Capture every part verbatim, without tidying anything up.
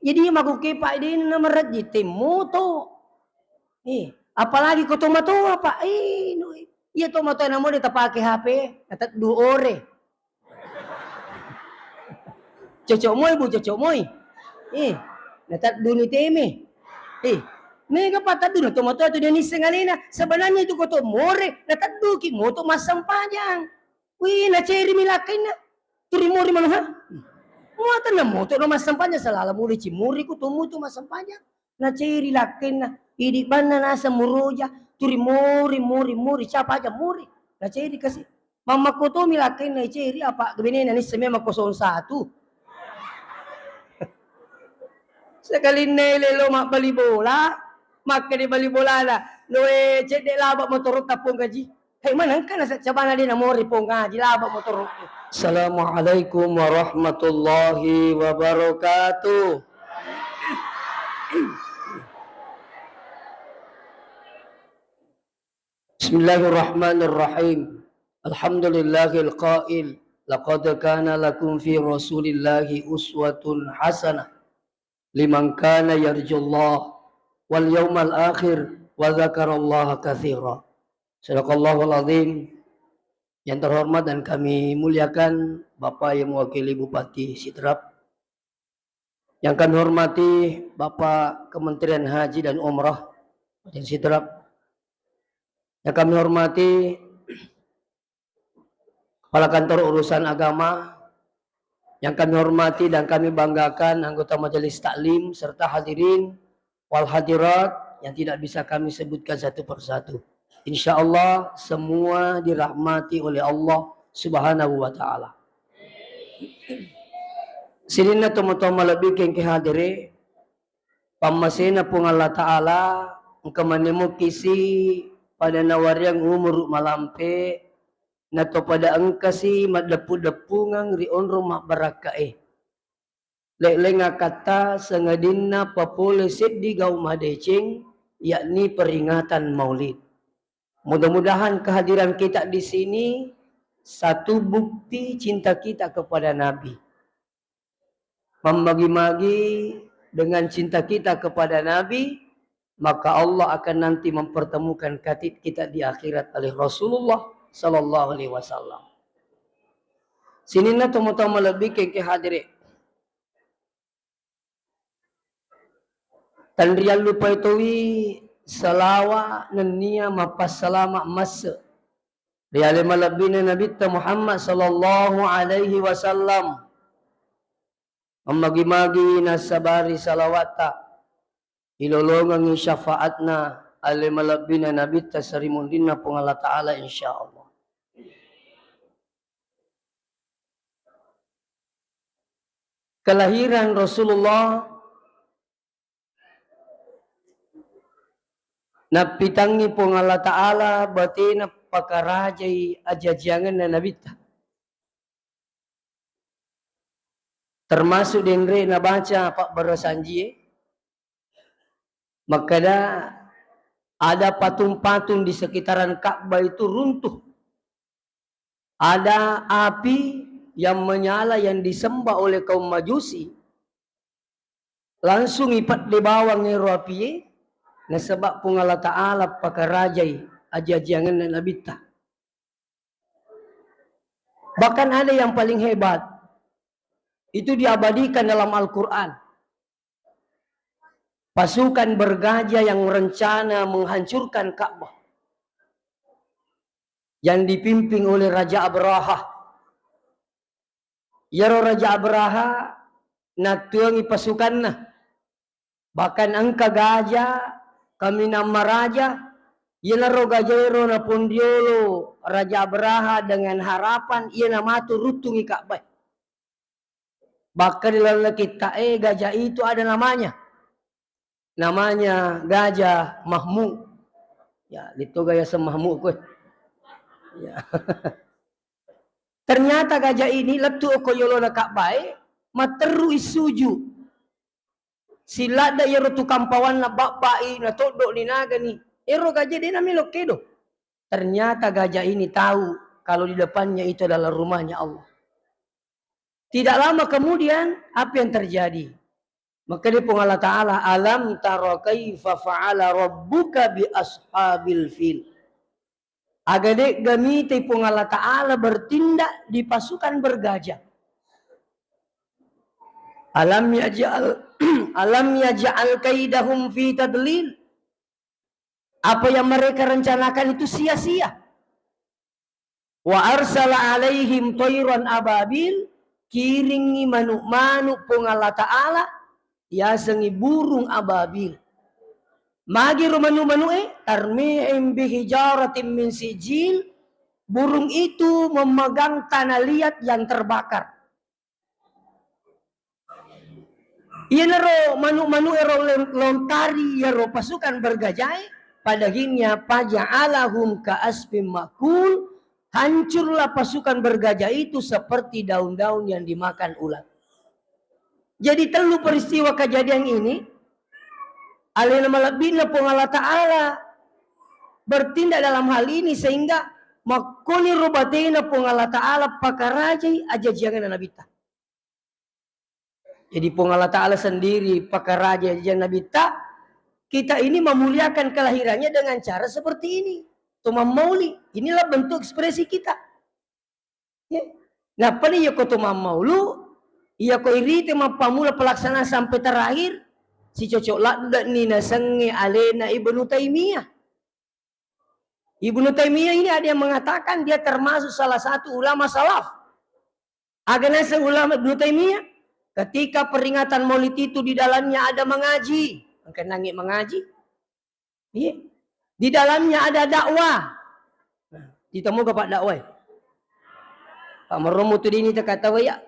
Jadi makuke, Pak, dena namarejji temmoto. Eh, apalagi ko tomatoa, Pak. Eh, no, eh. Iya tomatoa namo de tapake H P, nateddu ore. Cocok moi, Bu, cocok moi. Eh, nateddu ni teme. Eh, mega pateddu na tomatoa tu de nisseng alena. Sebenarnya itu ko to more, natedduki moto massempajang. Wih, nacerimi lakkainna. Turi muri manuha. Muatanna moto no massempajang, salala muli cimuri ku tumu tu massempajang. Naceri lakkainna. Idi banna naseng muroja. Turi muri, muri, muri. Capa aja muri. Naceri kasi. Mammakko tomi lakkainna iceri apa benena nisseng memang kosong satu. Sekalinna ele lo mabbali bola, makkeda bali bolana, loe cedde laba motorotta Pong Haji. Hei, mana engka naseng cabana de namori Pong Haji, laba motoroku. Assalamualaikum warahmatullahi wabarakatuh. Bismillahirrahmanirrahim. Alhamdulillahil qail, laqad kana lakum fi Rasulillahi uswatun hasanah liman kana yarjullah wal yaumal akhir wa dzakarallaha katsira. Sadaqallahul azim. Yang terhormat dan kami muliakan Bapak yang mewakili Bupati Sidrap, yang kami hormati Bapak Kementerian Haji dan Umrah, Bapak Sidrap, yang kami hormati Kepala Kantor Urusan Agama, yang kami hormati dan kami banggakan anggota Majelis Taklim serta hadirin wal hadirat yang tidak bisa kami sebutkan satu persatu. Insya Allah semua dirahmati oleh Allah Subhanahu wa Ta'ala. Sininna tomatoa malebbi kengke hadere, pammasena Puang Allah Ta'ala, engka manemo kisi pada nawariang umuru malampe, nato pada engkasi maddeppu-deppungeng ri onrong mabbarakkae. Le'leng akkatta sangadinna papole seddi gau madeceng, yakni peringatan Maulid. Mudah-mudahan kehadiran kita di sini satu bukti cinta kita kepada Nabi. Memmagi-magi dengan cinta kita kepada Nabi, maka Allah akan nanti mempertemukan katit kita di akhirat oleh Rasulullah sallallahu alaihi wasallam. Sininna tomatoa malebbi kengke hadere. Tanriallupai towi salawa nennia mappassalama masse ri ale malebbina Nabitta Muhammad sallallahu alaihi wasallam. Mammagi-magi nassabari salawatta, ilolongengngi syafaatna ale malebbina Nabitta sarimunrinna Puang Allah Ta'ala, insya Allah. Kelahiran Rasulullah nappitangngi Puang Allah Ta'ala batena pakarajai ajajiangenna Nabitta. Termasuk denre nabaca pabbarasanjie, makkeda ada patung-patung di sekitaran Ka'bah itu runtuh. Ada api yang menyala yang disembah oleh kaum Majusi, langsung ipedde bawang ero apie, nasaba Puang Allah Ta'ala pakarajai aji-ajiangenna Nabitta. Bahkan ada yang paling hebat, itu diabadikan dalam Al-Quran. Pasukan bergajah yang rencana menghancurkan Ka'bah, yang dipimpin oleh Raja Abraha. Iyaro Raja Abraha nattuangi pasukanna. Bahkan engka gajah kaminang maraja, iyanaro gajah ero naponriolo Raja Abraha dengan harapan iyana matu ruttungi Ka'bah. Bahkan di dalam kitta e gajah itu ada namanya. Namanya Gajah Mahmud. Ya, itu gajah semahmud kue. Ya. Ternyata gajah ini lettu okko yolona Ka'bah e, matteru issuju. Siladda iyaro tukang pawanna babbai, natoddo ni nagani. Ero gajah de namelo kedo. Ternyata gajah ini tahu kalau di depannya itu adalah rumahnya Allah. Tidak lama kemudian, apa yang terjadi? Makkeda Puang Allah Ta'ala, "Alam tara kaifa fa'ala rabbuka bi ashabil fil." Aga de'ga mitai Puang Allah Ta'ala bertindak di pasukan bergajah? Alam yaj'al, alam yaj'al kaidahum fi tadlil. Apa yang mereka rencanakan itu sia-sia. Wa arsala alaihim thairan ababil, kiringi manuk-manuk Puang Allah Ta'ala, yasengi burung ababil. Magi ro manuk-manuk e, tarmihim bihijaratin min sijil, burung itu memegang tanah liat yang terbakar. Iyanaro manu-manu ero lon-, lontari iyaro pasukan bergajae, pada akhirnya faja'alahum ka'asfim ma'kul, hancurlah pasukan bergajah itu seperti daun-daun yang dimakan ulat. Jadi tellu peristiwa kejadian ini, alena malebbina Puang Allah Ta'ala bertindak dalam hal ini sehingga makkoni ro batena Puang Allah Ta'ala pakarajai ajajiangenna Nabitta. Jadi Puang Allah Ta'ala sendiri pakaraja ajajiang Nabitta, kita ini memuliakan kelahirannya dengan cara seperti ini. Tumammauli, inilah bentuk ekspresi kita. Ya. Nappani iyako tumammaulu, iyako irite mappamula pelaksanaan sampai terakhir, sicocok ladde'ni nasengnge alena Ibnu Taimiyah. Ibnu Taimiyah ini ada yang mengatakan dia termasuk salah satu ulama salaf. Aga naseng ulama Ibnu Taimiyah, ketika peringatan Maulid itu di dalamnya ada mengaji, engka nangnge mengaji. Iya. Di dalamnya ada dakwah. Nah, ditemukan Pak dakwah. Pak Meromo tu dini tekata ya.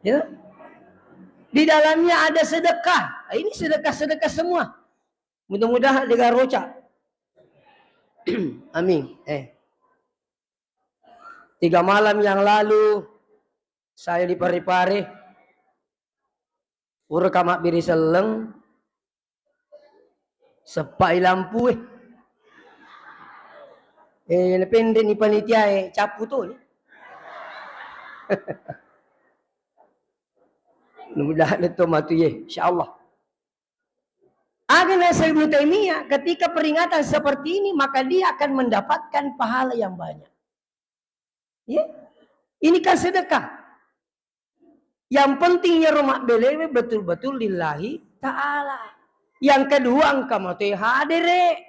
Ya. Di dalamnya ada sedekah. Ini sedekah-sedekah semua. Mudah-mudahan degaga roca. Amin. Eh. Tiga malam yang lalu saya di Parepare. Pura ka mabbere selleng, seppai lampu e. Eh, napendeni panitia e, cappu toni. Mudah-mudahan to matu ye, insyaallah. Aga naseng Ibnu Taimiyah, ketika peringatan seperti ini, maka dia akan mendapatkan pahala yang banyak. Ya. Ini kan sedekah. Yang penting iyaro mabbelewe betul-betul lillahi ta'ala. Yang kedua, engka mate hadere.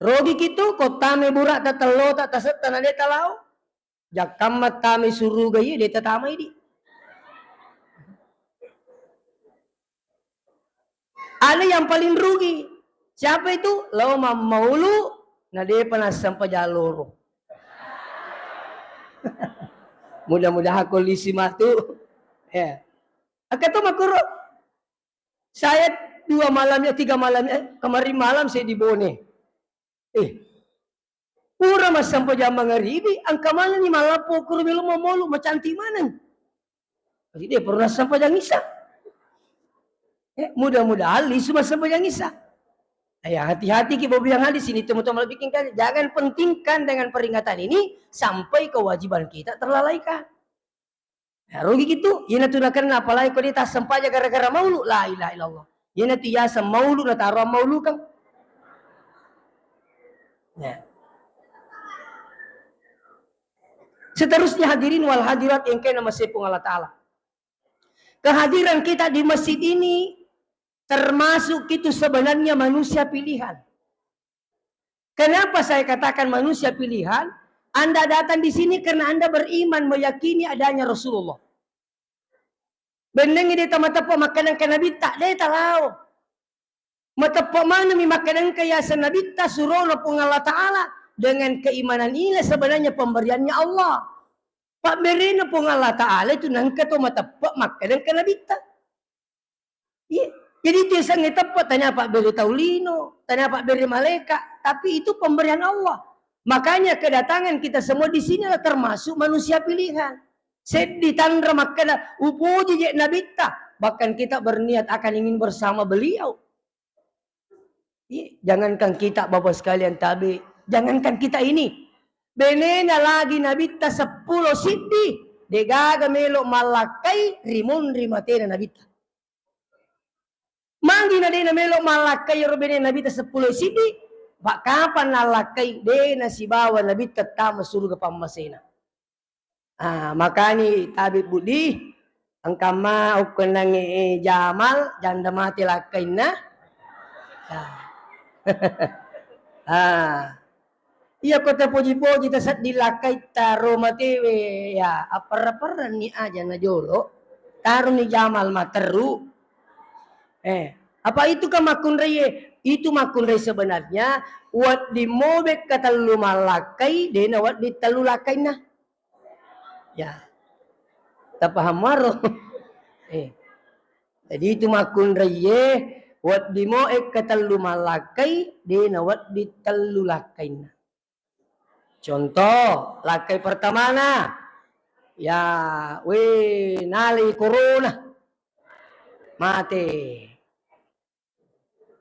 Rogi kitu, ko tame bura'ta, tellota, tasetta na de talao. Jakkamma tame suruga iye de tatamai di. Ada yang paling rugi. Siapa itu? Lao mammaulu, na depa nassempajang loro. Mudah-mudahan ko lisi matu. Ya. Engka to makkuro. Saya dua malamnya, tiga malamnya, eh, kemarin malam saya di Bone. Eh, pura massempajang mangaribi, engka manenni mallappo kuro melo mammaulu, macantik maneng. Jadi de pernah sempajang isya. Eh, mudah-mudahan lisu massempajang isya. Eh, ya, hati-hati ki, Bapak yang hadir sini, teman-teman lebih tingkat, jangan pentingkan dengan peringatan ini sampai kewajiban kita terlalaikan. Ya, rugi gitu. Iyana tu nakenna, apalagi ko de tassempajang gara-gara maulu. La ilaha illallah. Iyana tu yaseng maulu nataro maulukeng. Ya. Seterusnya hadirin wal hadirat yang kena masih Puang Allah Ta'ala. Kehadiran kita di masjid ini termasuk itu sebenarnya manusia pilihan. Kenapa saya katakan manusia pilihan? Anda datang di sini karena Anda beriman, meyakini adanya Rasulullah. Bennengngi de tamateppe makkedangka Nabitta, de talao. Mateppe manengmi makkedangka yaseng Nabitta, surona Puang Allah Ta'ala. Dengan keimanan inilah sebenarnya pemberiannya Allah. Pabberena Puang Allah Ta'ala itu nengka to mateppe makkedangka Nabitta. Iya. Jadi itu yasengnge teppe, tania pabbere tau lino, tania pabbere malaeka, tapi itu pemberian Allah. Makanya kedatangan kita semua di sini adalah termasuk manusia pilihan. Seddi tanra makkeda, "Upoji je Nabitta," bahkan kita berniat akan ingin bersama beliau. Iya, jangankan kita, Bapak sekalian, tabe, jangankan kita ini. Benena lagi Nabitta seppulo siddi. Degaga melo mallakkai rimonri matena Nabitta. Magi na de namelo mallakkai ero bene Nabitta seppulo siddi, pa kapan nallakkai de nasibawa Nabitta tama suruga pammasena. Ah, makani tabe budi, engkamma ukkuennangnge, eh, Jamal, janda mate lakkainna. Ya. Ah. Iya ko tapoji-poji tasedding lakkaitta ro matewe, ya, apperra-perranni aja najolo, taroni Jamal matteru. Eh, apa itu kan makkunraie? Itu makkunrai sebenarnya wedding mo bekka tellu mallakkai, de nawedding tellu lakkainna. Ya. Tapaham maro? Eh. Jadi itu makkunraie, wedding mo ekka tellu mallakkai, de nawedding tellu lakkainna. Contoh, lakkai pertamana, ya, we, nalai corona, mate.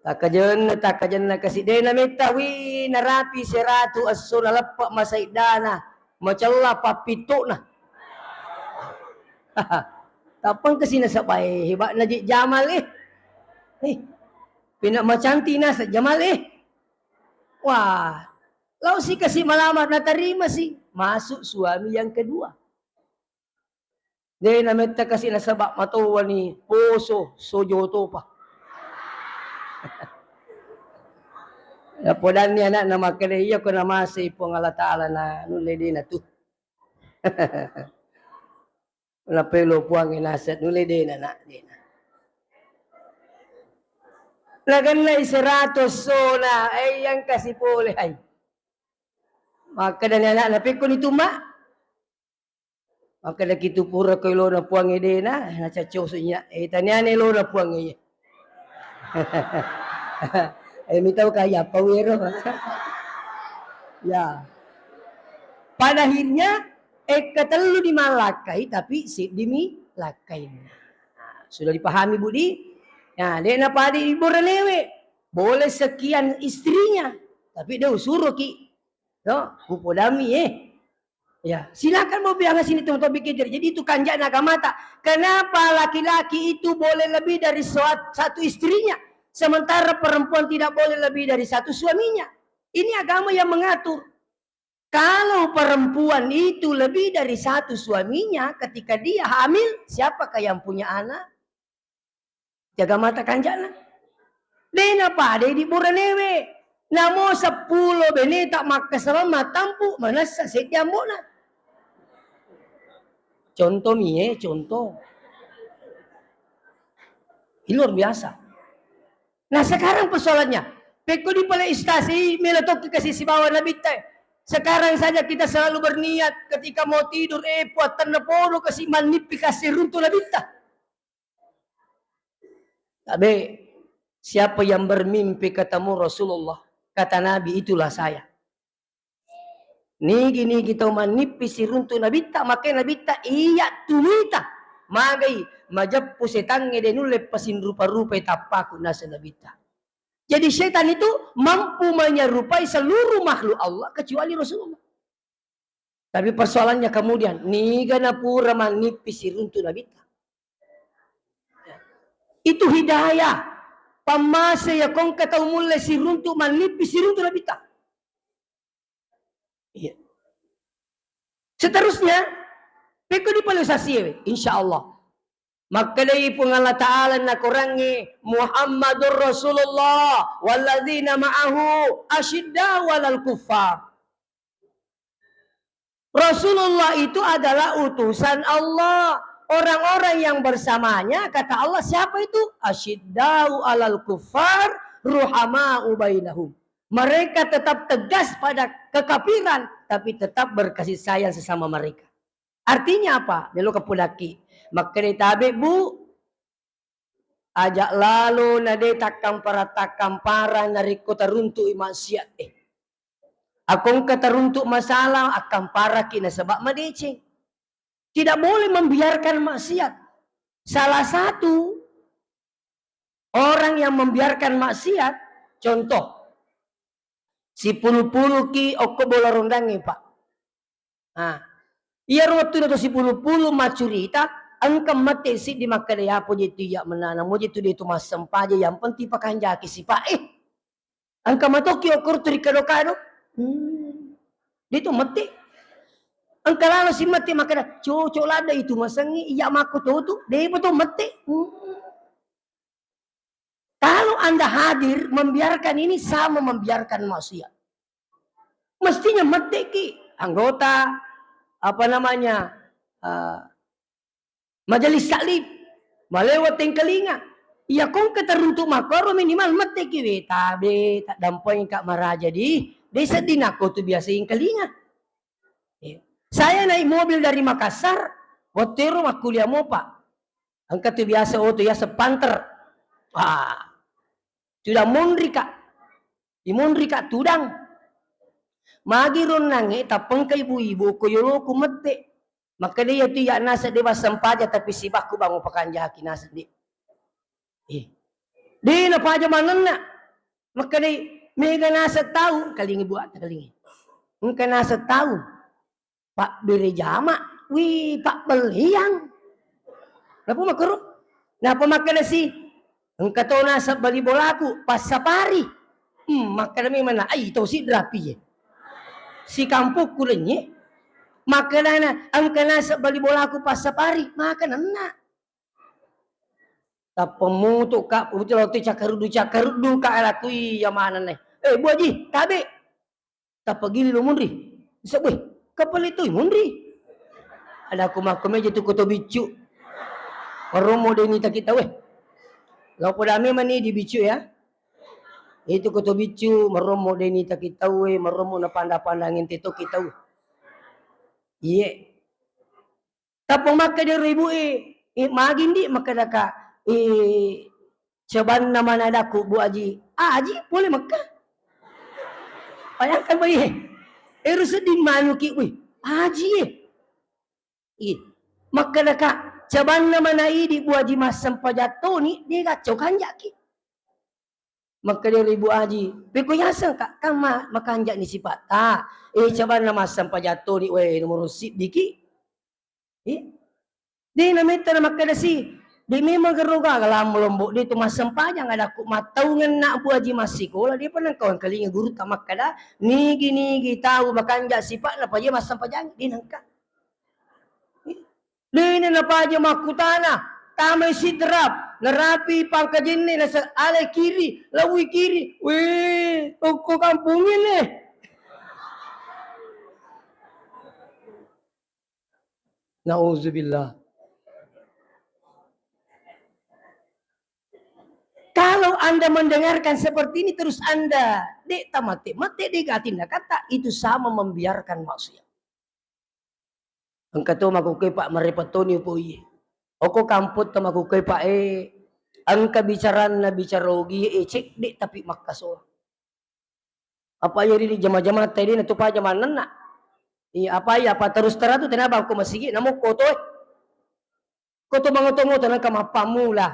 Takkajenna, takkajenna kasi, de nametta, wi, narapi seratu esso, naleppe masaiddana, macella pappittuna. Tappang kasi nasaba, eh, hebatna je Jamal, eh. Eh, pina macanti nasa Jamal, eh. Wah, lao si kasi malamar, natarima si. Masuk suami yang kedua. De nametta kasi nasaba matowani poso sojo topa. Napodanni anakna makkeda, iya ko namasei Puang Allah Ta'ala na nulle de natu. Napelo Puangnge naseng nulle de na, nak, de na. Nagennai seratus sona, eh, yang kasi pole, hai. Makkedani anakna, pekkoni tu, Mak? Makkedaki tu pura ko elona Puangnge de na, nacaccosu nya. Eh, taniana elona Puangnge, iya. Eh, mitau kaya apa wero. Ya. Pada akhirnya, ekka tellu di mallakkai, tapi seddi mi lakkainna. Nah, sudah dipahami, Budi? Nah, de na pada ibu renewe. Boleh sekian istrinya, tapi de usuroki. No, upodami, eh. Ya, silakan mau bilang sini teman-teman pikir. Jadi itu kanjana agamata. Kenapa laki-laki itu boleh lebih dari suat-, satu istrinya, sementara perempuan tidak boleh lebih dari satu suaminya? Ini agama yang mengatur. Kalau perempuan itu lebih dari satu suaminya, ketika dia hamil, siapakah yang punya anak? Jaga mata kanjana. De napada di buranewe. Namo seppulo beneta makkasama matampu manessa seddi ambona. Contoh mie, contoh. Ini luar biasa. Nah, sekarang persoalannya, pekko di pale istasi, melo tokki kasi sibawa Nabitta. Sekarang saja kita selalu berniat ketika mau tidur, eh, puattanna podo kasi mannippi kasi runtu Nabitta. Tabe, siapa yang bermimpi ketemu Rasulullah? Kata Nabi, itulah saya. Nigi-nigi tau mannippi siruntu Nabitta, makkeda Nabitta, iya tu mita. Magai majeppu setangnge de nulle pasinrupa-rupai tappaku, naseng Nabitta. Jadi setan itu mampu menyerupai seluruh makhluk Allah kecuali Rasulullah. Tapi persoalannya kemudian, niga napura mannippi siruntu Nabitta? Itu hidayah. Pammase ya kongka tau mulle siruntu mannippi siruntu Nabitta. Iya. Seterusnya, pekko di pale usasiewe, insya Allah. Makkedai Puang Allah Ta'ala nakorangnge, Muhammadur Rasulullah walladzina ma'ahu asyidda'u 'alal kuffar. Rasulullah itu adalah utusan Allah. Orang-orang yang bersamanya, kata Allah, siapa itu? Asyidda'u 'alal kuffar, ruhama'u bainahum. Mereka tetap tegas pada kekafiran, tapi tetap berkasih sayang sesama mereka. Artinya apa? Melo kapudakki. Makkeda tabe, Bu, aja lalo na de takkampara-takkampara narekko taruntu'i maksiat e. Akongka taruntu masalah, akkamparaki nasaba madeceng. Tidak boleh membiarkan maksiat. Salah satu orang yang membiarkan maksiat, contoh, sipulu-puluki okko bola rondangnge, Pak. Nah, Iyaro wettuna to sipulung-pulung maccurita, engka mette siddi makkeda, "Yapo je tu iya menana, mo je tu de tu massempajang, yang penting pakanjaki sipa e." Engka matokki okor tu rikado-kado. Hmm. De tu mette. Engka lalo si mette makkeda, "Cocok ladde itu masengi, iya makko to tu." De pa to mette. Hmm. Kalau Anda hadir membiarkan ini sama membiarkan maksiat. Mestinya metteki anggota, apa namanya, eh, majelis taklim, malewa tengkalinga. Iya kongka teruntuk makkoro minimal metteki we tabe, tak dampeng ka maraja di desa dinako tu biasa ingkalinga. Iya. Saya naik mobil dari Makassar, wettu ero makkuliah mopa. Engka tu biasa oto yaseng panter. Ah. Tudang monri ka. Imonri ka tudang. Magi ronnangnge tappengka ibu-ibu ko yoloku mette. Makkeda iya tu iya naseng de massempajang tapi sibakku bangun pakanjaki naseng de. Eh. De napaja manenna. Makkeda mega naseng tau, kalingi buat kalingi. Engka naseng tau. Pabbere jama, wi pabbelliang. Napa makkoro? Napa makkeda si, "Engka to naseng bali bolaku, passapari." Hmm, makkeda memang na, "Ai, to sidrapi ye." Si kampukku lenye. Makkedana, "Engka naseng bali bolaku, passapari." Maka nenna. Tappa mutu ka, putu lo tu cakkaruddu-cakkaruddu ka, alakui iya maneng ne. "Eh, Bu Haji, tabe." Tappa gili lo munri. Bisa, "Weh, kapale toi munri." Ada aku makko meja tu koto biccu. Maromo de ni taki tau, eh. Lo poda memang ni di biccu ya. Itu koto biccu, maromo de ni taki tau, eh, maromo na panda-panda ngente to ki tau. Iye. Tappa makkeda ero ibu e, "Eh, magi ndi?" Makkedaka, "Eh, cabanna manadakku, Bu Aji." "Ah, Aji, pole Mekka." Bayangkan bae, ero sedding manuki, "Wih, Aji e." Ih, makkedaka, "Cabanna mana idi, Bu Aji, massempajang toni, de gaccau kanjaki." Makkedaro Ibu Aji, "Pekko yaseng, Kak, kan ma-, makanja'ni sipatta. Eh, cabanna massempajang toni, we, nomoro siddiki." Eh? De nametta na makkeda si, "De memang garo gaga lammo lombo, de tu massempajang adakku, mattaungeng nak Bu Aji massikola, de pa nengka wengkalinga gurutta makkeda, nigi-nigi tau makanja sipa'na paja massempajang, de nengka." Dena napaja makkutana, tamai sidrap, narapi pangkajenne, nasa alai kiri, laui kiri. Weh, tokko kampung ini. Nauzubillah. Kalau Anda mendengarkan seperti ini terus Anda, dek tamate, mate dek gatinna kata, itu sama membiarkan maksiat. Engka to makkukkuwe, Pak, marepet toni upoiye. Okko kampotta makkukkuwe, Pak, e, engka bicaranna bicara ogie, e, cedde tapi makkasolang. Apa iya ri jama-jamatta de natu paja mannenna. Iya, apa iya, apa terus terang tu tenaba ko masigi, namo koto, e. Koto mangoto-ngoto nengka mappammula.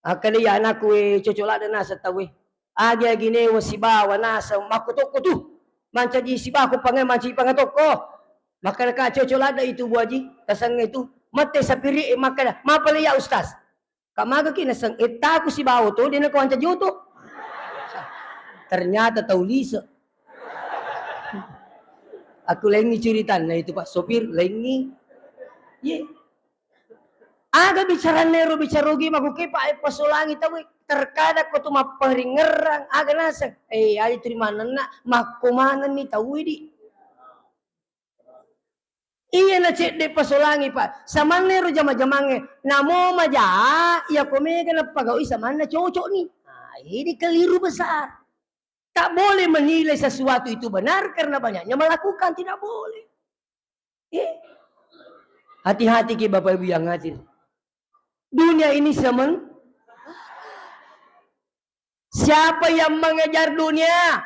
Akkeda iya anakku, e, cocok ladde naseng tauwe. Agi-agi newa sibawa naseng makkuto-kutu. Mancaji sibawa ko pangai mancaji pangatokko. Makkeda ka cocok ladde itu, Bu Aji, tasengnge tu. Mette sapiri, e, makkeda, "Mapale iya, Ustaz?" Ka magaki naseng, "Ettaku sibawa to, de nako mancaji oto." Ternyata tau lise. Aku laingi curitanna itu, Pak Sopir, laingi. Ye. Aga bicaranna ero bicara ogi makkukkuwe, Pak, e, pasolangi tauwe. Terkadang ko tu mapparingngerang, aga naseng. E, aja tu ri manenna, makko manenni tauwe di. Iya na cedde pasolangi, Pak. Samanna ero jama-jamangnge, namo maja, iya ko mega napagaui samanna cocok ni. Nah, ini keliru besar. Tak boleh menilai sesuatu itu benar karena banyaknya melakukan, tidak boleh. Eh, hati-hati ki Bapak Ibu yang hadir. Dunia ini semen-, siapa yang mengejar dunia,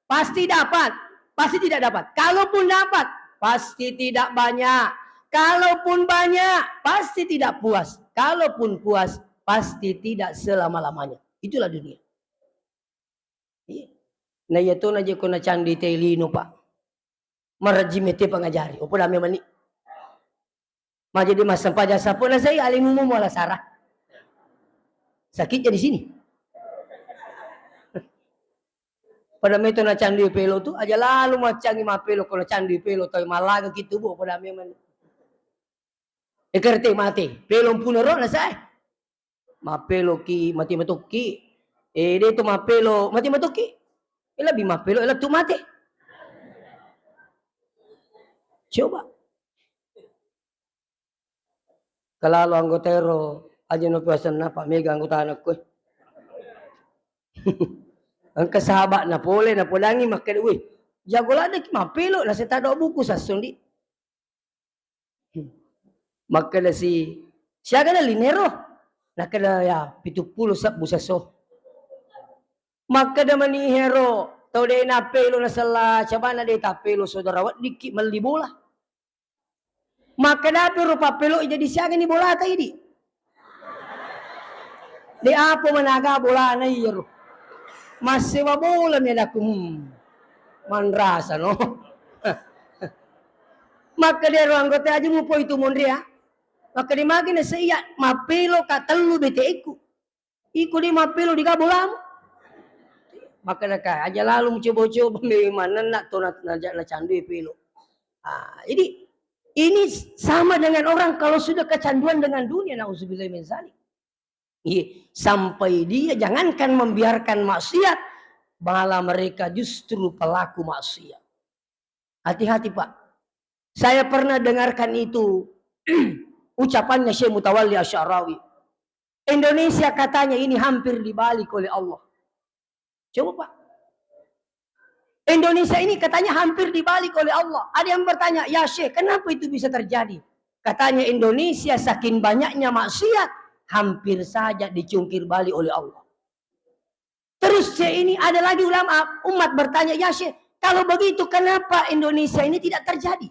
pasti dapat, pasti tidak dapat. Kalaupun dapat, pasti tidak banyak. Kalaupun banyak, pasti tidak puas. Kalaupun puas, pasti tidak selama-lamanya. Itulah dunia. Iya. Na iya to na je ko na candi te lino, Pak. Marajji mete pangajari. Opo dame mani. Majadi massempajang sappo na sai alemu muala sara. Sakit jadi sini. Pada meto na candu pelo tu, aja lalu maccangi mapelo ko na candu pelo, tau malaga ki tubuh pada memang. Ekerte mate, pelo mpuna ro na sai. Mapelo ki mati matokki. Eh, de to mapelo mati matokki. Eh, lebih mapelo, eh, lettu mate. Coba. Kalalo anggota ero, aja no puasanna, Pak, mega anggota anakku. Engka sahabat na pole, na podangi makkeda, "Wih, jago ladde ki mapelo, na setado buku sassong di." Makkeda si, "Siaga na linero?" Nakkeda, "Ya, pitu pulo sebbu sasso." Makkeda mani hero, tau de na pelo na sella cabana de ta pelo saudara weddikki melli bola. Makkeda pi ro pappelo jadi siaga ni bolata idi. De apa managa bolana iyaro. Massewa bola mi adakku. Hmm. Manrasa no. Makkeda ro anggota aja mupo itu monria. Makkeda magi na seiya mapelo ka tellu beteku. Iko de mappelo diga bolamu. Makkeda ka aja lalu mucoba-coba me manenna to na, na, na candui pelo. Ah, jadi ini sama dengan orang kalau sudah kecanduan dengan dunia, nauzubillah min zalik. Iya, sampai dia jangankan membiarkan maksiat, malah mereka justru pelaku maksiat. Hati-hati, Pak. Saya pernah dengarkan itu ucapannya Syekh Mutawalli Asy'arawi. Indonesia katanya ini hampir dibalik oleh Allah. Coba, Pak. Indonesia ini katanya hampir dibalik oleh Allah. Ada yang bertanya, "Ya Syekh, kenapa itu bisa terjadi?" Katanya, "Indonesia saking banyaknya maksiat, hampir saja dicungkir balik oleh Allah." Terus Syekh ini ada lagi ulama umat bertanya, "Ya Syekh, kalau begitu kenapa Indonesia ini tidak terjadi?"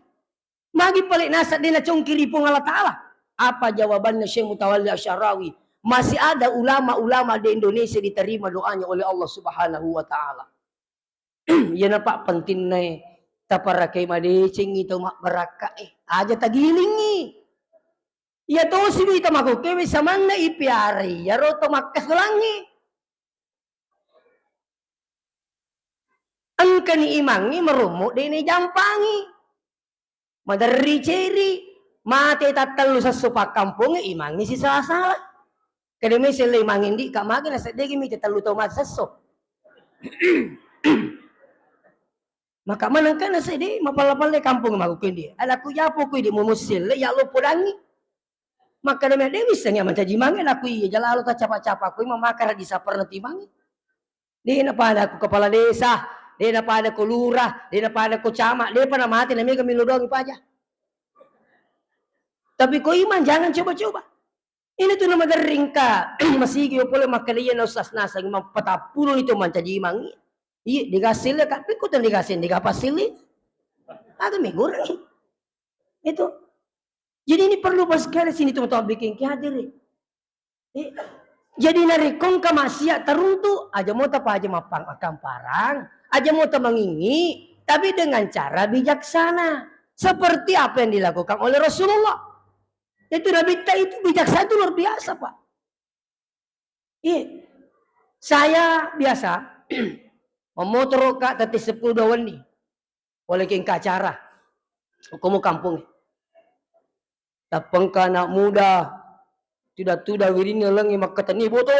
Magi pale naseng de nacongkiri Puang Allah Ta'ala? Apa jawabannya Syekh Mutawalli Asy'arawi? Masih ada ulama-ulama di Indonesia diterima doanya oleh Allah Subhanahu wa Ta'ala. Iyana, Pak, pentinna e taparakai madecengi tau mabbarakka e. Aja tagilingi. Iya tosi duita makokewe samanna ipiarai iyaro to makkasolangnge. Engkani imangnge marommo de najampangi. Maderri ceri, mate tattellu sesso pakkampongnge imangnge sisala-sala. Kede mese le imangnge ndi ka magi naseddege mi tellu tau mate sesso. Maka manengka na sedde mapalla-palla kampong maku kendi. Ada ku japo ku di mumu selle ya lo podangi. Maka demi de wissengi mancaji mange laku iya jalalo ta capa-capa ku mamakara di saparna timangi. De na pada ku kepala desa, de na pada ku lurah, de na pada ku camat, de pada mati na mega milodongi paja. Tapi ko iman jangan coba-coba. Ini tu nama derringka masigi pole makkeda iya na ustaz naseng mappatappulo itu mancaji imangi. Iya digasile ka pikku tan digasing digapasili. Aga mi goreng. Itu. Jadi ini perlu pas sekali sini teman-teman bikin ki hadir. Eh, jadi narekko engka maksiat teruntu aja mota paja mappang akan parang, aja mota mangingi, tapi dengan cara bijaksana. Seperti apa yang dilakukan oleh Rasulullah. Itu Nabitta itu bijaksana itu luar biasa, Pak. Iya. Saya biasa memotoro ka tette seppulo dua wenni. Pole ki engka acara. Komo kampong. Tappa engka anak muda tuda-tuda wirinna lengnge makkatenni boto.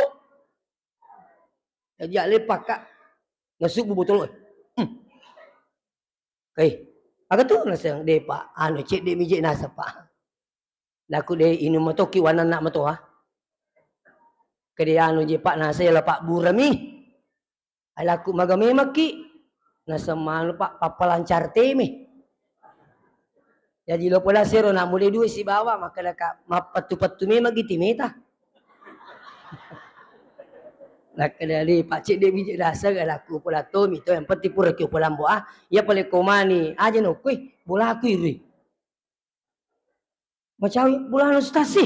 Jaji aleppakka nasubbu botolo. Hmm. Eh, aga tu naseng de, Pak? Anu, cedde mi je naseng, Pak. Laku de inung matoki wananna matoa. Kede anu je, Pak, naseng la Pak Burami. Alaku maga memekki. Naseng manu, Pak, pappalancar teme. Jaji lo pola sero nak mulai dua sibawa makkeda ka mappettu-pettu memang giti meta. Nakkeda de, Pak, cedde biji dasar laku pola tomi to, yang penting pura ki pola mbo ah. Ya pale komani aja no kui, bola kui rui. Macawi bola no stasi.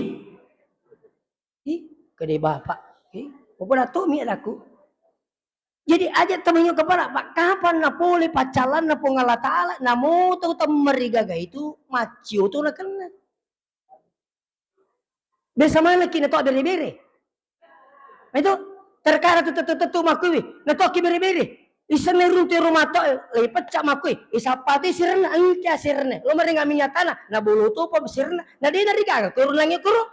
Ih, kede bapak. Ih, pola tomi laku. Jadi aja temenyo kepala, Pak, kapan na pole paccalanna Puang Allah Ta'ala, namo tau temmerigaga itu maccio tu nakenna. Biasa maneng ki na to bere-bere. Itu terkadang tu tetu-tetu makkui, na to ki bere-bere. Isenna runtu ero mato, eh, le pecca makkui. Isappa tu sirenna, engka sirenna. Lo marenga minyak tanah, na bolo topa sirenna. Na de na rigaga, kuru nangi kuru.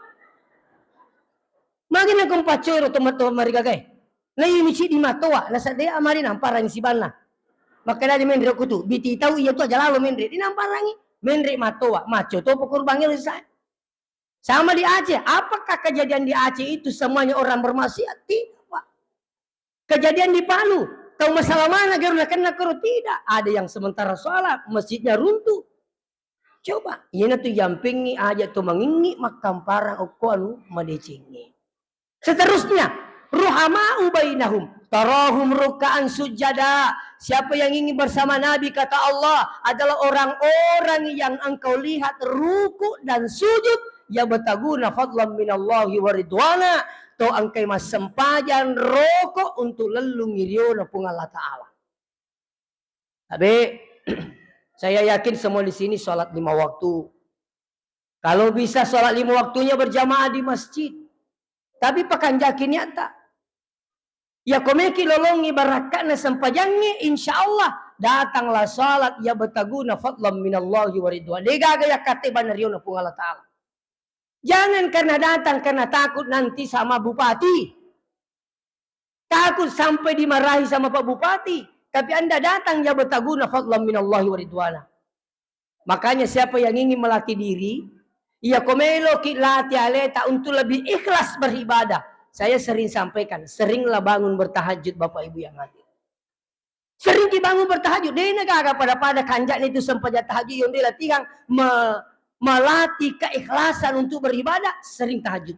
Magi na kumpaccoro to, to marigagai. Na ini cidi matoa, na sadde amari namparang sibanna. Makanya di menre kutu, biti tau iya tu aja lalo menre, di namparangi. Menre matoa, maco to pokor bangil sai. Sama di Aceh, apakah kejadian di Aceh itu semuanya orang bermaksiat? Tidak, Pak. Kejadian di Palu, tau masalah mana geru nakenna koro? Tidak. Ada yang sementara sholat, masjidnya runtuh. Coba, iyana tu yampingi aja tu mangingi makkamparang okko anu madecengi. Seterusnya, ruhamau bainahum, tarahum rukkaan sujada. Siapa yang ingin bersama Nabi, kata Allah, adalah orang-orang yang engkau lihat ruku dan sujud, yabtaguna fadlan minallahi wa ridwana, to engkai massempajang roko untuk lellung iriona Puang Allah Ta'ala. Tapi, saya yakin semua di sini sholat lima waktu. Kalau bisa sholat lima waktunya berjamaah di masjid. Tapi pakanjaki niatta. Ya komeki lolongi barakka'na sempajangnge, insya Allah datanglah sholat yabtaguna fadlan minallahi wa ridwan. Degaga ya kate banariona Puang Allah Ta'ala. Jangan karena datang karena takut nanti sama bupati. Takut sampai dimarahi sama Pak Bupati, tapi Anda datang yabtaguna fadlan minallahi wa ridwana. Makanya siapa yang ingin melatih diri, iya ko meloki latih aleta untuk lebih ikhlas beribadah. Saya sering sampaikan, seringlah bangun bertahajud Bapak Ibu yang hadir. Sering dibangun bertahajud, dena gaga pada-pada kanjani itu sempajang tahajud yang dilatihkan me-, melatih keikhlasan untuk beribadah, sering tahajud.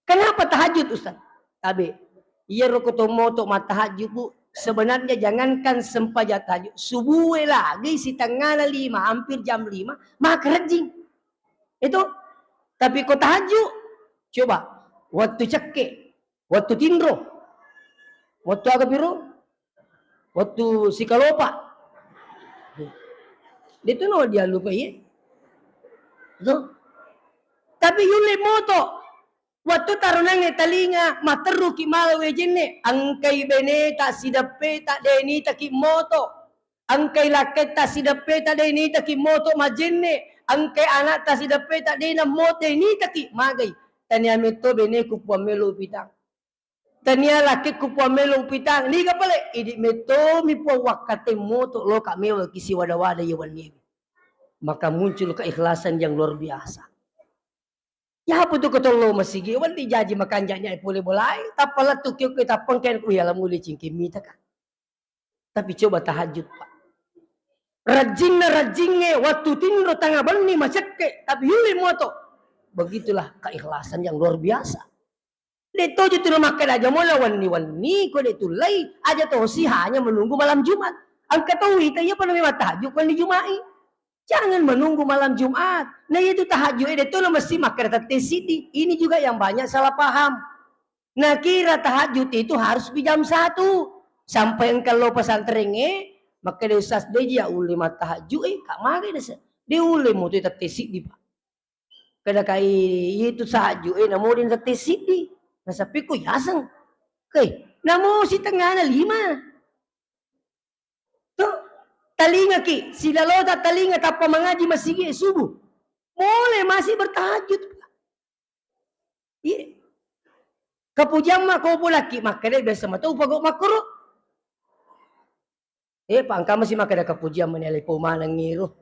Kenapa tahajud, Ustaz? Tabe. Iya roko to moto mattahajud, Bu. Sebenarnya jangankan sempajang tahajud, subuh lagi setengah lima, hampir jam lima, makerejing. Itu. Tapi ko tahajud, coba. Waktu cekke, waktu tinro, waktu aga piro? Waktu sikalopa. Itu no dia lupa iya. Itu. Tapi yulle moto. Wattu taronangnge talinga, matterruki mala wejenne, engkai beneta sideppeta de nitaki moto, engkai lakketta sideppeta de nitaki moto majenne, engkai anakta sideppeta de na moto de nitaki, magai, tania metto beneku puang melo upitang, tania lakkekku puang melo upitang, niga pale, idi mettomi puang wakkateng moto loka mewaki siwada-wada iya wenniwi. Maka muncul keikhlasan yang luar biasa. Yapu tu ketollo masigi, wedding jaji makanja'nya pole bolae, tappa lettu kio ke tappa engken ku ya lamu licin kimita ka. Tapi coba tahajud, Pak. Rajinna rajingnge, wattu tinro tanga benni macekke, tapi yuli moto. Begitulah keikhlasan yang luar biasa. De tojo tu makkeda aja mola wenni-wenni, ko de tullei, aja tosi hanya menunggu malam Jumat. Engka to wita iya pada memang tahajud wenni Juma'i. Jangan menunggu malam Jumat. Nah, itu tahajud, eh, de tono mesti makkeda tette siddi. Ini juga yang banyak salah paham. Nah, kira tahajud itu harus di jam satu. Sampai engka lo pesantrengnge, makkeda ustaz de ji ya ulle mattahajud, eh, kak mage desa. De ulle mo tu tette siddi, Pak. Kada kai itu sahaju, eh, namo den tette siddi. Nasappi ko yaseng. Kei, namo sitengana lima. Tuh, talingaki, silalota talinga tappa mangaji masigi subuh. Boleh masih bertahajud. Iya. Kapujiang mako bolaki, makkeda biasa matau pago makkoro. Eh, pa engka masi makkeda kapujiang mani alai pau manengngi ro.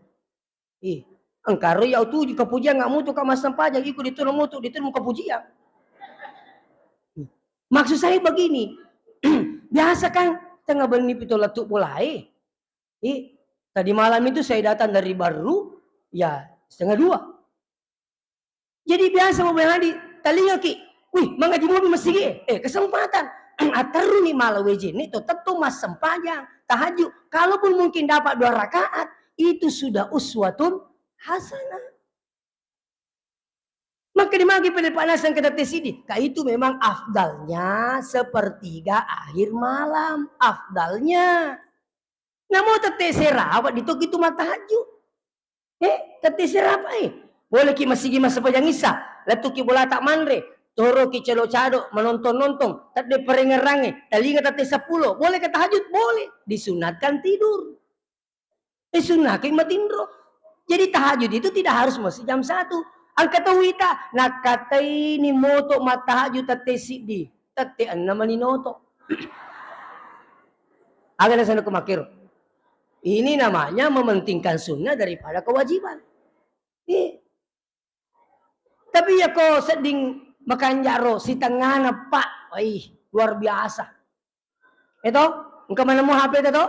Ih, engka ro iya utuju kapujiang, nggak mutu ka massempajang, iko dituna mutu, dituna mu kapujiang. Maksud saya begini, biasa kan tengah benni pito lettu bolae. Ih, tadi malam itu saya datang dari Barru, ya setengah dua. Jadi biasa mau berhadi, talingaki, wih, mangaji mobi masigi, eh, kesempatan. Atterruni mala wejenne to tettu massempajang tahajud. Kalaupun mungkin dapat dua rakaat, itu sudah uswatun hasanah. Maka dimagi pele panasang kata tesidi, ka itu memang afdalnya sepertiga akhir malam, afdalnya. Namo tette serawa ditoki tu mattahajud. Eh, tette serawa, eh. Boleh ki masigi massempajang issa, lettuki bolata manre, toro ki cado-cado, menonton-nonton, tedde perengerange, talinga tette seppulo, boleh ke tahajud? Boleh, disunatkan tidur. Eh, sunnah ki matinro. Jadi tahajud itu tidak harus mesti jam satu. Engka to wita, nakkatai ni moto mattahajud tette siddi, tette enna mani noto. Aga nasana ko makkero. Ini namanya mementingkan sunnah daripada kewajiban. Eh. Tapi ya ko sedding makanja ro sitengana, Pak. Wih, luar biasa. Eto, engka manemu H P te to?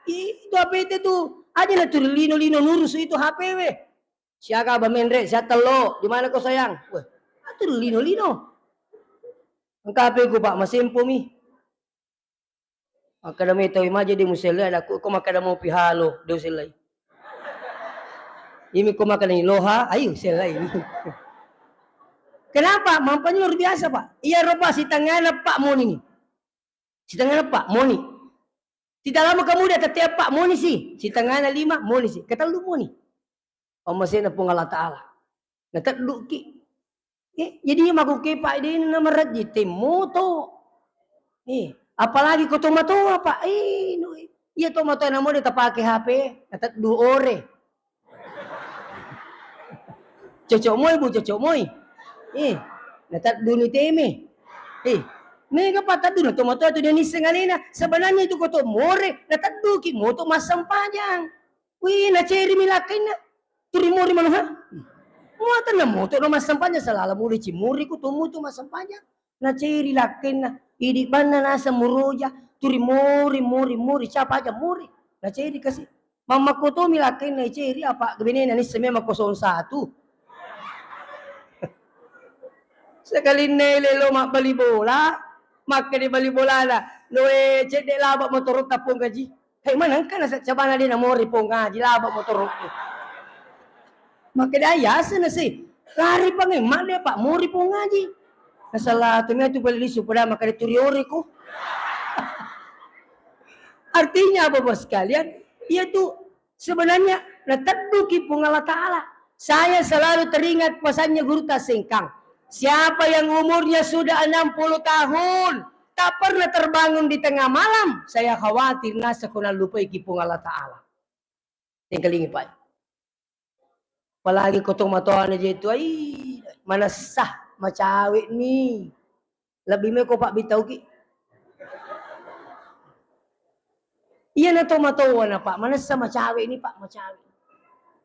Itu H P te tu, aja na tuli lino-lino nurusu itu H P we. Siaga ba menre, sia tello, di mana ko sayang? Weh, atur lino-lino. Engka H P ku, Pak, masempo mi. Makkeda mai tau maja de musellai anakku, ko makkeda mau pihalo, de usellai. Imi ko makkeda loha, ayo sellai. Kenapa? Mampanya luar biasa, Pak. Iya ropa sitengana, Pak, moni ni. Sitengana, Pak, moni. Tidak lama kemudian, tette eppa moni si. Sitengana lima, moni si. Ketellu moni. Pammasena Puang Allah Ta'ala. Natedduki. Eh, jadi iya makkuke, Pak, de na marejji temmoto. Eh, apalagi ko tomatoa, Pak. Eh, no, iya tomatoa namo de tapake H P, nateddu ore. Cocok moi, Bu, cocok moi. Eh, nateddu ni teme. Eh, mega pateddu na tomatoa tu de nisseng alena. Sebenarnya itu ko to more, natedduki moto massempajang. Wih, naceri mi lakkainna. Turi mori manu, ha? Muatan na moto no massempajang, salala muli cimuri ku tumu tu massempajang. Naceri lakkainna, idi banna naseng muroja, turi mori, mori, mori, capa aja mori. Naceri kasi. Mammakko tomi lakkainna iceri, apa benena nisseng memang kosong satu. Sekalinna ele lo mabbali bola, makkeda bali bolana, noe cedde laba motorotta Puang Haji. Hei, mana engka naseng cabana de namori Puang Haji, laba motoro'e. Makkeda yaseng nasi, lari pangemma de, Pak, mori Puang Haji. Nasala tu mia tu bali lisu pada makkeda turi ore ku. Artinya, Bapak sekalian, iya tu sebenarnya natedduki Puang Allah Ta'ala. Saya selalu teringat pesannya Guru Tasengkang. Siapa yang umurnya sudah enam puluh tahun, tak pernah terbangun di tengah malam, saya khawatir nasako nallupaiki Puang Allah Ta'ala. Tengkalingi, Pak. Apalagi ko tomatoana je tu, ai, manessa, macawe'ni. Lebbi me ko pabbitauki. Iya na tomatoana, Pak, manessa macawe'ni, Pak, macawe.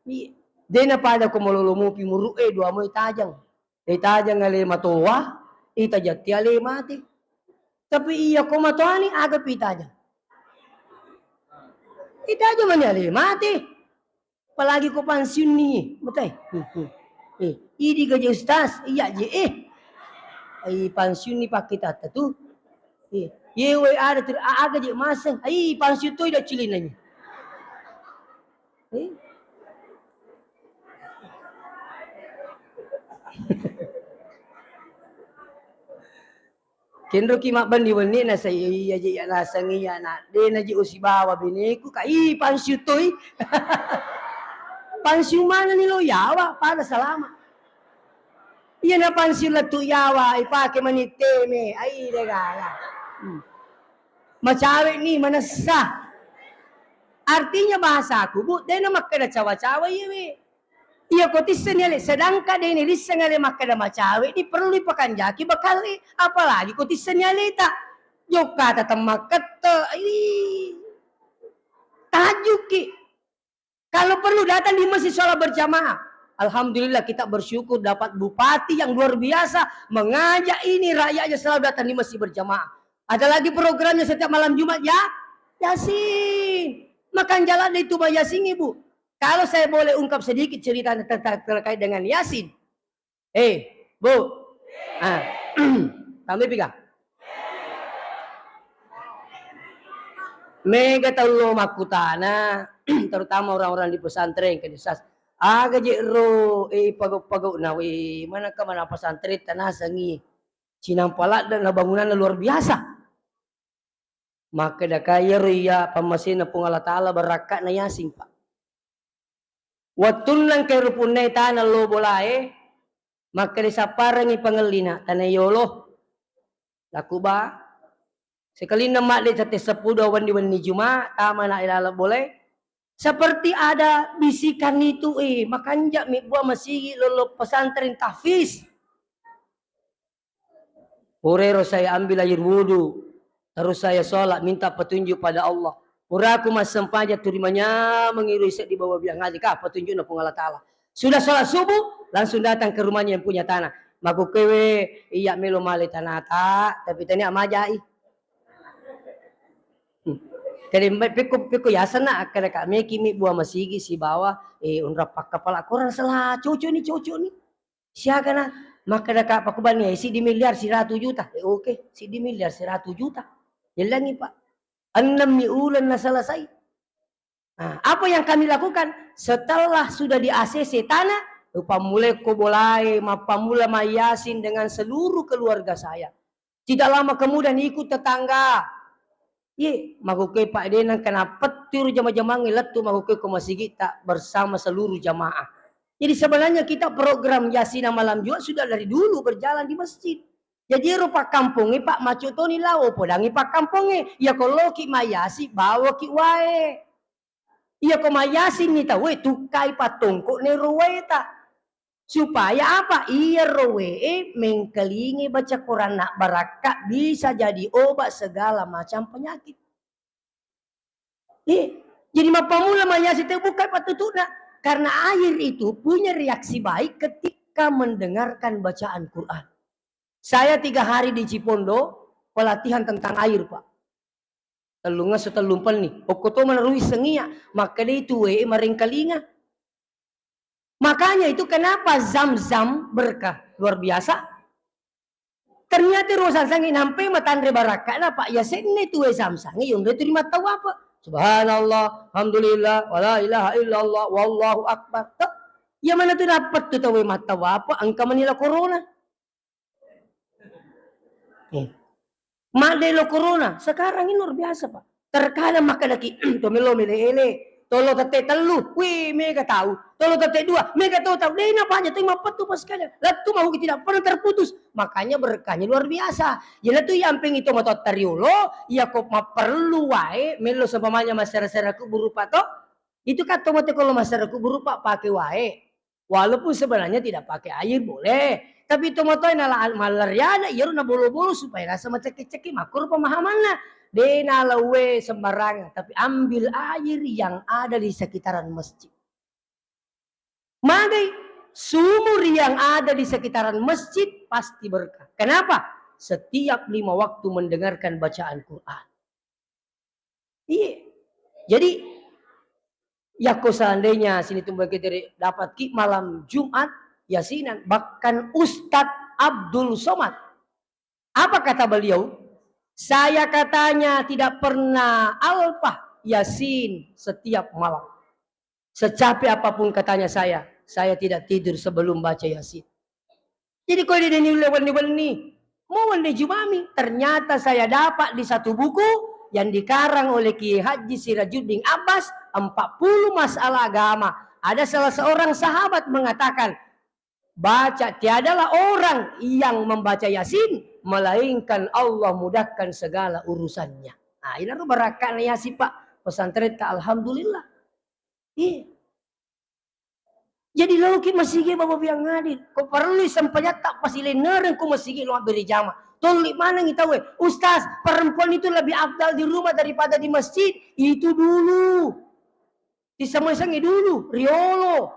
Iya. De na pada ko malolo mupi muru'e dua moi tajang. Itajang ale matoa, itajatti ale mate. Tapi iya ko matoani aga pi itajang? Itajang mani ale mate. Apalagi ko pensiun ni, betul? Eh, idi gaji ustaz, iya je eh. Ai pensiun ni pakai tata tu. Eh, yewe ada ter aga je maseng. Ai pensiun tu ida cilinanya. Eh? Kenroki mabbenni-benni na sai iya je iya naseng iya na de na je usibawa beneku ka i pansiu toi. Pansiu mana ni lo yawa pada salama. Iya na pansiu lettu yawa ipake mani teme ai de gala. Hmm. Macawe ni manessa. Artinya bahasaku, Bu, dena makkeda cawa-cawa iye we. Iya ko tisseng ale, sedangkan deni risseng ale makkeda macawe ni perlu dipakanjaki bakalle, apalagi ko tisseng aleta. Jokkata temmakkette. Ih. Tahajjukki. Kalau perlu datang di masjid sholat berjamaah. Alhamdulillah kita bersyukur dapat bupati yang luar biasa mengajak ini rakyatnya selalu datang di masjid berjamaah. Ada lagi programnya setiap malam Jumat ya, Yasin. Makan jalan itu Mbak Yasin Ibu. Kalau saya boleh ungkap sedikit cerita tentang terkait dengan Yasin. Eh, Bu. Ah. Tambai piga? Mega tau lo makkutana, terutama orang-orang di pesantren ke desa. Aga je ro eh pagau-pagau na we manaka mana pesantren tanasangi. Cinampa ladde na bangunanna luar biasa. Makkeda ka iyaro iya pammasena Puang Allah Ta'ala barakka'na Yasin, Pak. Wettunna engka ero punnai tana lo bolae, makkeda sapparengngi pangellina, tana yolo. Laku ba, sekalinna madde tette seppulo wenni-wenni Juma, tama na ilaleng bolae. Seperti ada bisikan itu, eh, makanja mi bua masigi lolo pesantren tahfiz. Purero saya ambil air wudu, terus saya sholat minta petunjuk pada Allah. Puraku massempajang tuli manyamengi ro seddi bawang biang ngaji ka petunjukna Puang Allah Ta'ala. Sudah sholat subuh, langsung datang ke rumahnya yang punya tanah. Makkukkewe, iya melo male tanata, tapi tania majai. Hmm. Jadi, me-, pekko, pekko yaseng na, akkeda ka, meki mi bua masigi sibawa, eh, unra pakkapala korang sela, cocok ni, cocok ni. Siaga na, makkeda ka, pakubani, eh, siddi miliar siratu juta. Eh, oke, siddi miliar siratu juta. Yellangi, Pak. Enam mi uleng na selesai. Nah, apa yang kami lakukan? Setelah sudah di A C C tanah, upammulai ko bolae, mappamula mayyasin dengan seluruh keluarga saya. Tidak lama kemudian ikut tetangga. Ye, makkukkewe Pak de nengka napettu ro jama-jamangnge lettu makkukkewe ko masigitta bersama seluruh jamaah. Jadi sebenarnya kita program Yasin malam Jumat sudah dari dulu berjalan di masjid. Jadi ero pakkampongnge, Pak, maco toni lao, podangngi pakkampongnge. Iya ko loki mayyasi, bawoki wae. Iya ko mayyasinni tauwe, tukkai pattongko ne ro waeta. Supaya apa? Iya ro wae mengkalingi baca Quran na barakka bisa jadi obat segala macam penyakit. Eh, jadi mappamula mayyasi tauwe bukkai pattutu'na. Karena air itu punya reaksi baik ketika mendengarkan bacaan Quran. Saya tiga hari di Cipondo, pelatihan tentang air, Pak. Tellungesso tellumpenni. Okko to mana ruissengi iya, makkedai tuwe marengkalinga. Makanya itu kenapa Zam-Zam berkah luar biasa. Ternyata ro Zam-Zam nampai matanre barakka'na, Pak, ya senne tuwe Zam-Zam yonre tu ri mattawapa. Subhanallah, alhamdulillah, wala ilaha illallah, wallahu akbar. Toh? Ya mana tu dapat tu tawe mattawapa, engka manila corona. Eh. Madde lo corona, sekarang ini luar biasa, Pak. Terkadang makkedaki, to melo mele-ele, tolo tette tellu, wih, mega tau, tolo tette dua, mega tau tau, dena panya tu mappettu pas sekalian. Lettu mau tidak pernah terputus, makanya berkahnya luar biasa. Jadi tu yamping itu motor tariolo, iya ko maperlu wae, melo seumpamanya masyarakat kubur, Pak, to, itu kan to mate kalau masyarakat kubur, Pak, pakai wae. Walaupun sebenarnya tidak pakai air boleh, tapi tomatoa nala-, mallariana iyaro nabolo-bolo supaya rasa macekki-cekki, makkoro pemahamanna. De nalaue sembarangan, tapi ambil air yang ada di sekitaran masjid. Magai sumur yang ada di sekitaran masjid pasti berkah. Kenapa? Setiap lima waktu mendengarkan bacaan Quran. Iya. Jadi, yakko seandainya sini tumbang kita dapat ki malam Jumat, yasinan, bahkan Ustadz Abdul Somad. Apa kata beliau? Saya katanya tidak pernah alpah Yasin setiap malam. Secapek apapun katanya saya, saya tidak tidur sebelum baca Yasin. Jadi kau ini ulle wenni-wenni. Mau wenni jumami. Ternyata saya dapat di satu buku yang dikarang oleh Kiai Haji Sirajuddin Abbas, empat puluh masalah agama. Ada salah seorang sahabat mengatakan, baca, tiadalah orang yang membaca Yasin melainkan Allah mudahkan segala urusannya. Nah, ini barakahnya Yasin, Pak. Pesantren ta, alhamdulillah. Iya. Jadi loki masigi baba biang adil. Ko parellui sempajatta pasilennereng ko masigi lo mabbere jama. Tolli manengi tauwe, "Ustaz, perempuan itu lebih afdal di rumah daripada di masjid." Itu dulu. Disemai-sengi dulu, riolo.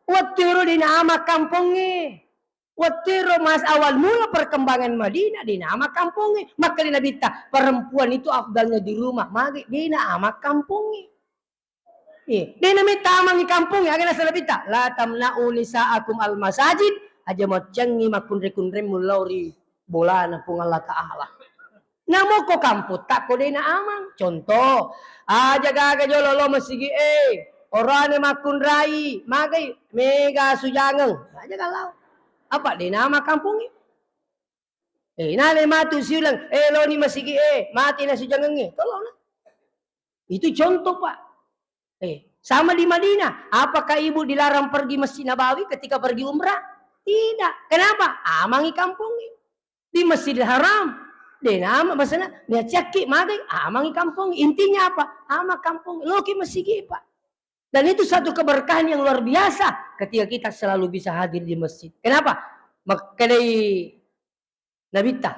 Wettu ero de nama kampongnge. Wettu ero mas awal mula perkembangan Madinah, de nama kampongnge. Makkeda Nabitta, perempuan itu afdalnya di rumah. Magi de nama kampongnge. Iya, de namitta amangi kampongnge, aga naseng Nabitta, "La tamna'u nisa'akum al masajid," aja maccengngi makkunre-kunremmu lao ri bolana Puang Allah Ta'ala. Namo ko kampotta ko de na amang. Contoh, aja gaga jolo lo masigi e, orane makkunrai, magai mega sujangeng. Aja galau. Apa de nama kampongnge? Eh, nale matu siuleng, eh, loni masigi e, mati na sujangengnge. Tolong. Itu contoh, Pak. Eh, Sama di Madinah, apakah ibu dilarang pergi Masjid Nabawi ketika pergi umrah? Tidak. Kenapa? Amangi kampongnge. Di Masjidil Haram, de' nama, maksudnya, meyacakki magai, amangi kampong. Intinya apa? Ama kampong, loki masigi, Pak. Dan itu satu keberkahan yang luar biasa ketika kita selalu bisa hadir di masjid. Kenapa? Makkedai Nabitta,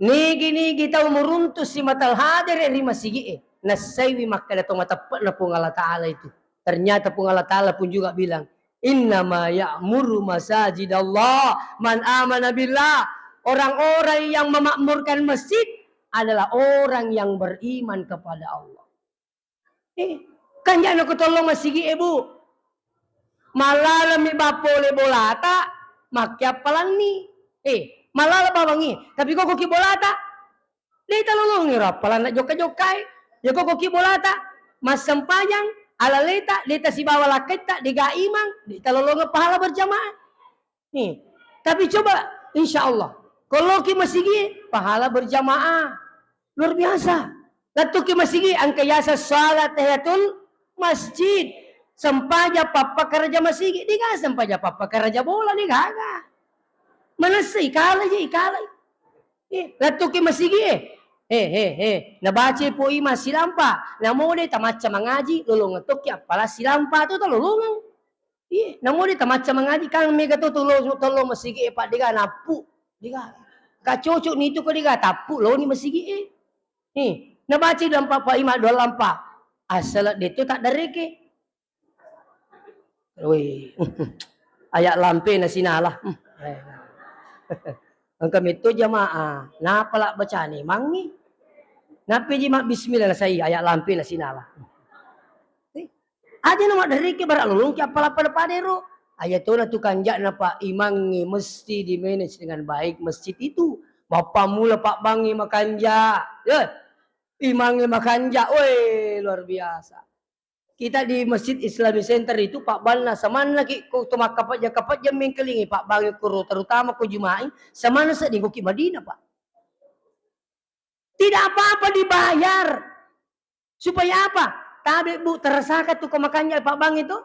nigi-nigi tau muruntu simatal hadere ri masigi'e, nassaiwi makkeda to mateppe'na Puang Allah Ta'ala itu. Ternyata Puang Allah Ta'ala pun juga bilang, "Innama ya'muru masajidallah man amana billah." Orang-orang yang memakmurkan masjid adalah orang yang beriman kepada Allah. Eh, kan jana ko tollo masigi e, Bu. Malaleng mi bappole bolata, makkiappalanni. Eh, malaleng bawangi, tapi ko koki bolata, de' talolongi ro appalanna jokka-jokka e. Ya ko koki bolata, massempajang, alaleta, de' tasibawa lakketta, de' ga imang, de' talolongeng pahala berjamaah. Nih, tapi coba, insya Allah, kalau ki masigi, pahala berjamaah. Luar biasa. Lettu ki masigi, engka yaseng salat tahiyatul masjid. Sempaja pappakaraja masigi, de' gaga sempaja pappakaraja bola, de' gaga. Manessa ikala je, ikala. Eh, lettu ki masigi, eh. Eh, eh, eh. Nabaca po imang silampa, namo de' tamacca mangaji, lolongeng tokki appalang silampa tu, talolongeng. Iya, namo de' tamacca mangaji, kan mega to tollo, tollo masigi e, Pak, de' gaga nappu. De' gaga. Ka cocok ni tu ko de' gaga tappu, loni masigi e. Nih, nabaca lampa, Pak Imam, dua lampa. Asal de' tu taddareke. Woi. Ayat lampe na sinala. Engka metto jamaah, napa la bacane mangi? Nape ji mabbismillah na sai ayat lampe na sinala. Eh, aja na maddareke bara lolongki appala pada-pada ero. Aja tona tu kanja'na, Pak, imangnge mesti di-manage dengan baik masjid itu. Mappammula pabbangnge makanja. Ya. Imangnge makanja. Woi, luar biasa. Kita di Masjid Islamic Center itu, pabbanna samanna ki ko to makkapajja-kapajja mengkelingi, pabbangnge koro, terutama ko Juma'i, samanna sedding ko ki Madinah, Pak. Tidak apa-apa dibayar. Supaya apa? Tabe, Bu, terasaka tu ko makanja pabbangnge tu.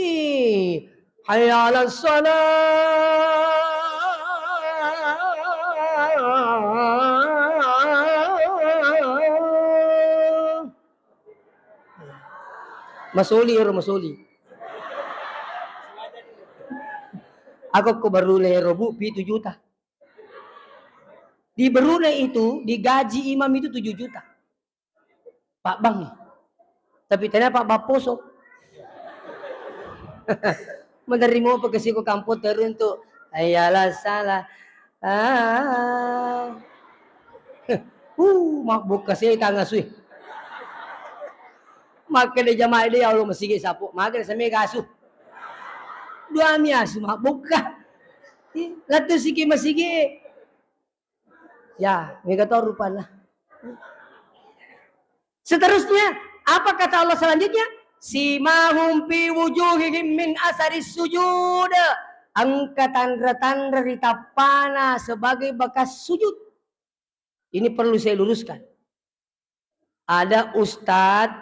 Ih, hayya 'alas shalah. Masoli ero, masoli. Aku ko Brunei ero, Bu, pitu juta. Di Brunei itu, digaji imam itu tujuh juta. Pabbang. Tapi ternyata pabbang poso. Menerima apa ke siko kampung teruntuk. Ayalah salah. Ah. Uh, mabbuka setang asui. Makkeda jamaah de, ya Allah, masigi sapu. Maga sampai gasu. Dua mi asu mabbuka. Ih, lettu siki masigi. Ya, mega to rupanna. Seterusnya, apa kata Allah selanjutnya? "Simahum fi wujuhihim min asaris sujud." Engka tanra-tanra ri tappana sebagai bekas sujud. Ini perlu saya luruskan. Ada ustadz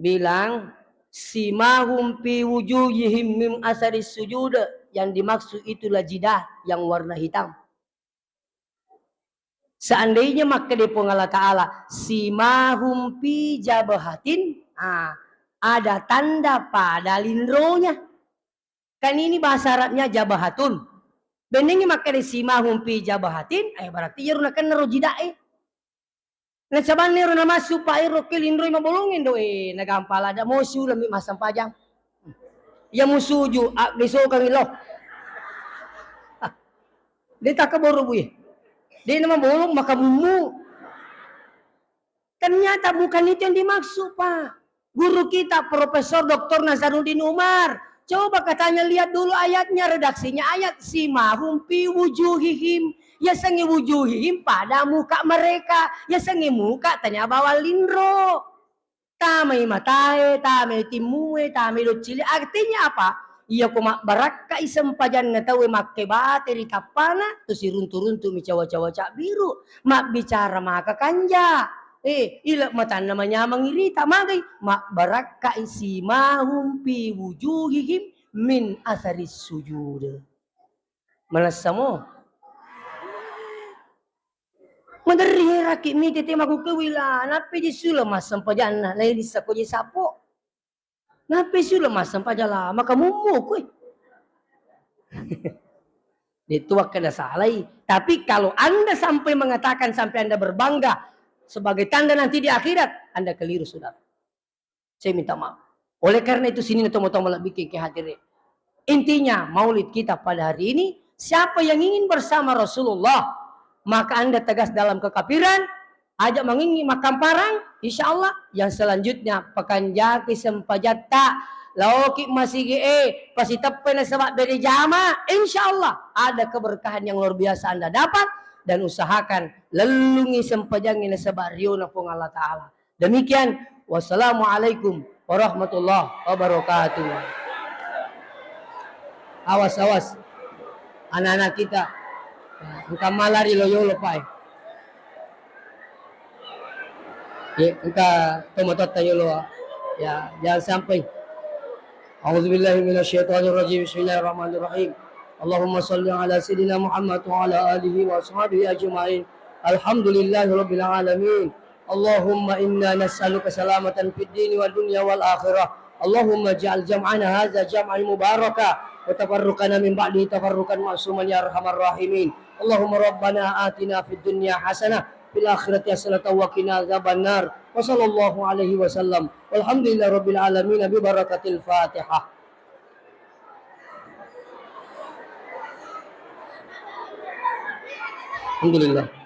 bilang, "Simahum fi wujuhihim min asaris sujud." Yang dimaksud itulah jidat yang warna hitam. Seandainya makkeda Puang Allah Ta'ala, "Simahum fi jabhatin", ah, ada tanda pada linronya. Kan ini bahasa Arabnya jabhatun. Benengngi makkeda, "Simahum fi jabhatin", eh, berarti iyaro nakenna ro jidae. Nacabanna ero namassu, Pak, ero ke linroi mabolongeng do, eh, nagampang lada mosu lami massempajang. Iya musuju, aggesokang lo. De takaboro, Bu, eh. De namabolong, makamummu. Ternyata bukan itu yang dimaksud, Pak. Guru kita, Profesor Doktor Nazaruddin Umar, coba katanya lihat dulu ayatnya, redaksinya ayat, "Simahum fi wujuhihim." Yasengnge wujuhihim pada muka mereka. Yasengnge muka tania bawang linro. Tamai matae, tamai timmue, tamai doccili. Artinya apa? Iya ko mabbarakkai sempajanna tauwe makkebate ri tappana, to siruntu-runtu mi cawa-cawa cabbiru, mabbicara maka kanja. Eh, ila matanna manyameng irita, magai? Mabbarakkai simahum fi wujuhihim min atharis sujud. Manessamo? Maderri heraki mi tete makukewi la, nappeji sula massempajanna, nairissa ko je sapo. Nappai sula massempajang la, maka mummu kui. Itu wakkeda salai. Tapi kalau Anda sampai mengatakan sampai Anda berbangga sebagai tanda nanti di akhirat, Anda keliru, saudara. Saya minta maaf. Oleh karena itu, sini tomo-tomo lebih ke hadiri. Intinya, maulid kita pada hari ini, siapa yang ingin bersama Rasulullah, maka Anda tegas dalam kekafiran, aja mangingi makamparang, insya Allah. Yang selanjutnya, pekanjaki sempajatta, laoki masigi e, pasiteppe nasaba bere jama, insya Allah ada keberkahan yang luar biasa Anda dapat, dan usahakan lellungi sempajangi nasaba riona Puang Allah Ta'ala. Demikian, wassalamualaikum warahmatullahi wabarakatuh. Awas, awas. Anak-anak kita. Engka malari lo yolo, Pak. Ya, engka tomatoatta yolo. Ya, jangan sampai. A'udzubillahi minasyaitonirrajim. Bismillahirrahmanirrahim. Allahumma shalli ala sayyidina Muhammad wa ala alihi wa ashabihi ajma'in. Alhamdulillahi rabbil alamin. Allahumma inna nas'aluka salamatan fid dini wad dunya wal akhirah. Allahumma ja'al jam'ana hadza jam'an mubaraka wa tafarruqana min ba'dihi tafarruqan ma'suman ya arhamar rahimin. Allahumma rabbana atina fid dunya hasanah, fil akhirati hasanatan wa qina adzabannar. Wa sallallahu alaihi wasallam. Walhamdulillahi rabbil alamin bi barakatil Fatihah. Alhamdulillah.